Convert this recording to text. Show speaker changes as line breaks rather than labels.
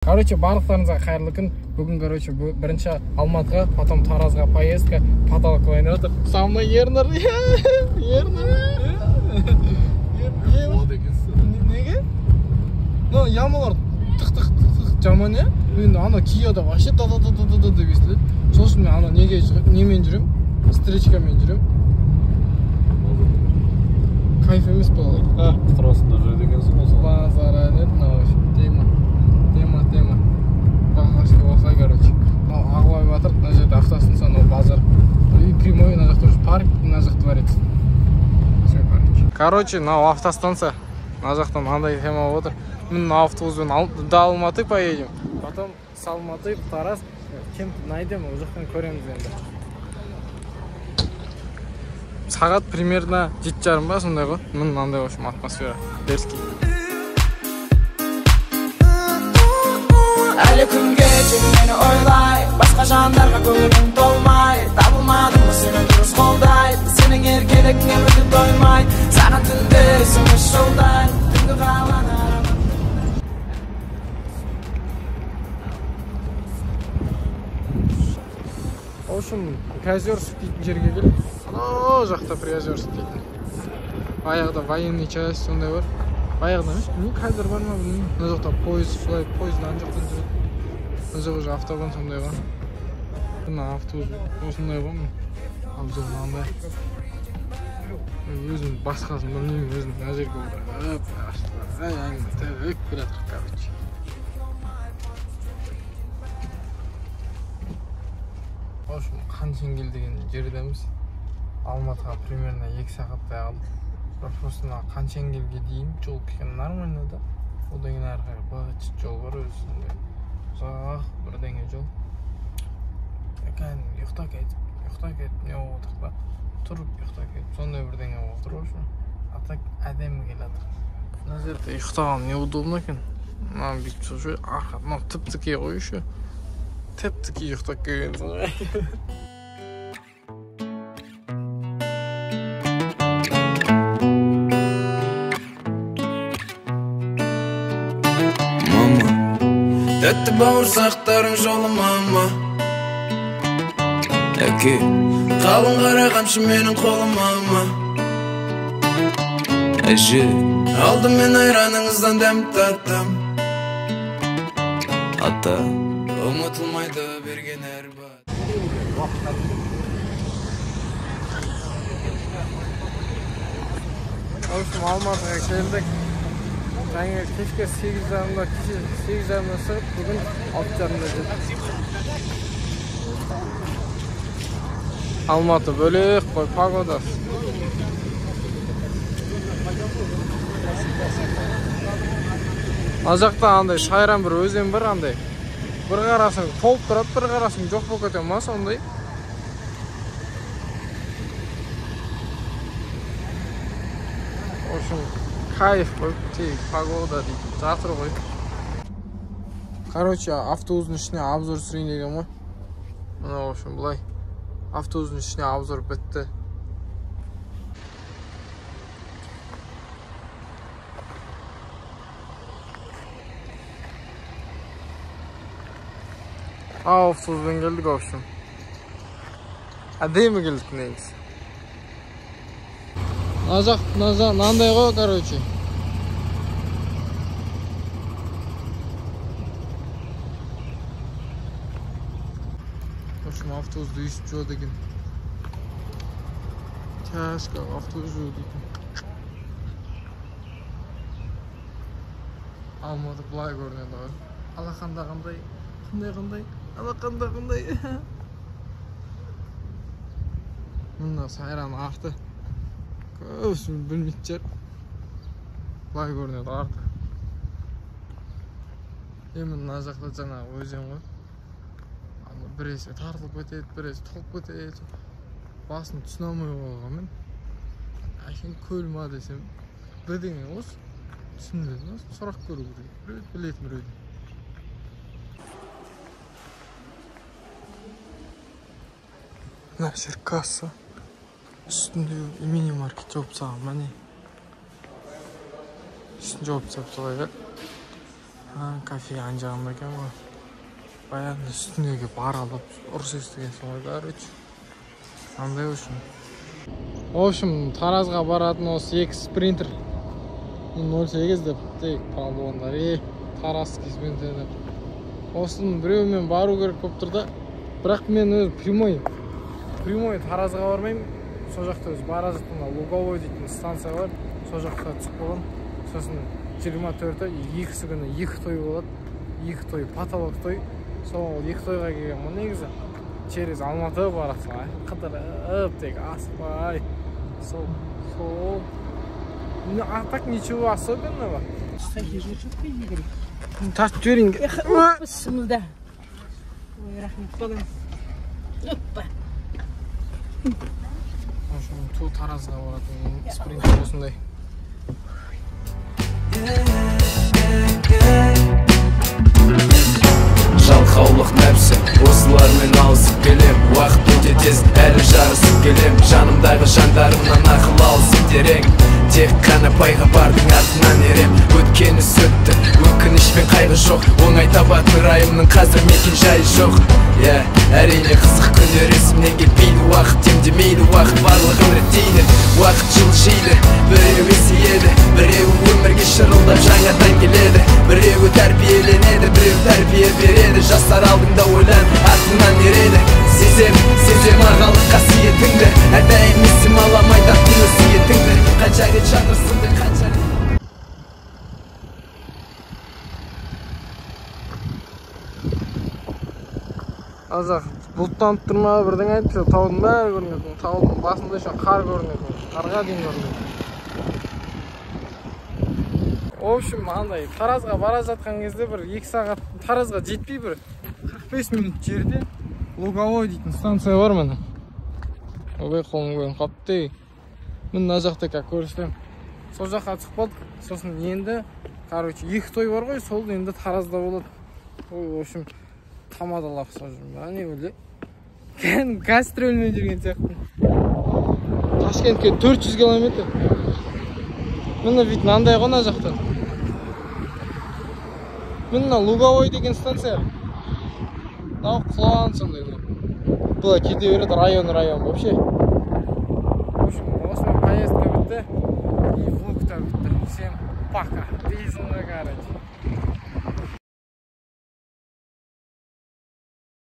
Короче, барлықтарыңызға қайырлы күн. Бүгін, короче, бірінші Алматыға, потом Таразға поездка, потолок ойнап отыр. Со мной Ернар. Ернар. Неге? Ну, ямалар тық-тық-тық жаман, е? Енді ана Кияда вообще да-да-да-да-да деп естіледі. Сол үшін мен ана неге немен жүрем? Встречкамен жүрем. Кайф емес бұл.
Тұрасында жүреді екенсің ғой сен.
Базар нет, мынау тема. Тема. Бағасы осылай, короче. Мынау Ағыбай батыр, мына жерде автостанция, мынау базар. И прямой мына жақта уже парк, мына жақ дворец. Все, короче. Короче, мынау автостанция. Мына жақтан мынандай тема болып отыр. Міне мына автобуспен до Алматы поедем. Потом с Алматы в Тараз кем-то найдем, ол жақтан көреміз енді. Сағат примерно 7:30 ба сондай ғой. Міне мынандай, в общем, атмосфера. Дерзкий.
Әлі күнге дейін мені ойлай, басқа жандарға көңілің толмай, табылмадым ғой сені дұрыс қолдай, сенің еркелігіңе мүлде тоймай, саған түнде сіңіс жолдай, түнгі қаланы аралап.
В общем, Приозерск дейтін жерге келдік. Анау жақта Приозерск дейтін. Баяғыда военный часть сондай бар. Баяғыда емес, білмеймін, қазір бар ма білмеймін. Мына жақта пойыз, солай пойыз ана жақтан жүреді. Мына жақ уже автобан сондай ғой. Мына автобус осындай ғой. Обзор мынандай. Өзім басқасын білмеймін, өзім мына жерге отырып, әңгіме тігіп келе жатыр, короче. В общем, Қаншеңгел деген жердеміз. Алматыға примерно 2 сағаттай қалды. Бірақ просто мына Қаншеңгелге дейін жол кішкене нормально да. Одан кейін әрі қарай быт жол бар өзі сондай. Ұзақ бірдеңе жол. Кәдімгі ұйықтап кетіп, не болып отыр да. Тұрып ұйықтап кетіп, сондай бірдеңе болып отыр, в общем. А так әдемі келе жатыр. Мына жерде ұйықтаған неудобно екен. Мынаны бүйтіп тұрып, арқа, мынау тіп-тіке ғой еще. Тіп-тіке ұйықтап келгенсің ғой.
Тәтті бауырсақтарың жолы, мама. Әке, қалың қара қамшы менің қолым, мама. Әже, алдымен айраныңыздан дәм таттым. Ата, ұмытылмайды берген әр бат.
В общем, Алматыға келдік. Жаңа кешке 8:30-да, кеше 8:30-да шығып, бүгін 6:30-да жеттік. Алматы бөлек қой, погодасы. Ана жақта андай шайран бір өзен бар андай. Бір қарасаң толып тұрады, бір қарасаң жоқ болып кете ма сондай. В общем, кайф қой, тек погода дейді, жатыр ғой. Короче, автобустың ішіне обзор түсірейін деген ғой. Мына, в общем, былай. Автобустың ішіне обзор бітті. Автобуспен келдік, в общем. Әдемі келдік негізі. Мына жақ, мынандай ғой, короче. В общем, автобусты өйстіп жуады екен. Тяжко автобус жуады екен. Алматы былай көрінеді ғой. Алақанда қандай, қандай қандай, алақанда қандай. Мына Сайран арты. Көбісін білмейтін шығар. Былай көрінеді арты. Енді мына жақта жаңағы өзен ғой. Ана біресе тартылып кетеді, біресе толып кетеді. Басын түсіне алмай қалғанмын мен. Әшейін көл ма десем, бірдеңе осы. Түсінбедім, осы сұрақ көру керек. Біреу білетін біреуден. Мына жер касса. Үстінде мини-маркет жауып тастаған, міне. Үстін жауып тастапты ғой, иә. Кафе ан жағында екен ғой. Баяғының үстіне келіп аралап ұрыс естіген солай, короче. Андай в общем. В общем, Таразға баратын осы 2 спринтер 08 деп тек палуандар, таразский спринтер деп. Осының біреуімен бару керек болып тұр да. Бірақ мен өзі прямой Таразға бармаймын. Сол жақта өзі бара жатқанда Луговой дейтін станция бар. Сол жақта түсіп қаламын. Сосын 24-і екісі күні екі той болады. Екі той, потолок той. Сол екі тойға келген ғой негізі. Через Алматы барасың, қыдырып тек асықпай. Сол. А так ничего особенного. Тартып жіберейін.
Бісміллә. Ой, рахмет балам. Оппа.
Ту Таразға баратын спринтер осындай.
Жалқаулық нәпсі, осылармен алысып келем. Уақыт өте тез, әлі жарысып келем. Жанымдағы жандарымнан ақыл алысып терең. Тек қана пайғамбардың артынан ерем. Өткені өтті, өкініш пен қайғы жоқ. Оңай табатын райымның қазір мекен жайы жоқ. Әрине қызық күндер есімнен кетпейді. Уақыт демдемейді, уақыт барлығын реттейді. Уақыт жылжиды, біреу есейеді, біреуі өмірге шырылдап жаңадан келеді. Біреуі тәрбиеленеді, біреу тәрбие береді. Жастар алдыңда ойлан, артыңнан ереді. Сезем, сезем ағалық қасиетіңді. Әрдайым есіме аламай тартқан өсиетіңді. Қанша рет жатырсың, қанша рет.
Азақ бұлттанып тұр ма бірдеңе айтты, таудың бәрі көрінеді. Таудың басында еще қар көрінеді. Қарға дейін көрінеді. В общем, андай Таразға бара жатқан кезде бір 2 сағат Таразға жетпей бір 45 минут жерде Луговой дейтін станция бар міне. Ойбай, қолым көрініп қалыпты. Міне мына жақта как көрсетемін. Сол жаққа түсіп қалдық. Сосын енді, короче, екі той бар ғой, сол енді Таразда болады. Ой, в общем, тамадалар ұқсап жүрмін. Не біле? Кәдімгі гастрольмен жүрген сияқтымын. Ташкентке 400 километр. Міне вид мынандай ғой мына жақтан. Міне Луговой деген станция. Мынау құлан сондай. Былай кете береді район-район вообще. В общем, осымен поездка бітті. И влог та бітті. Всем пока. Дейсің ғой, короче.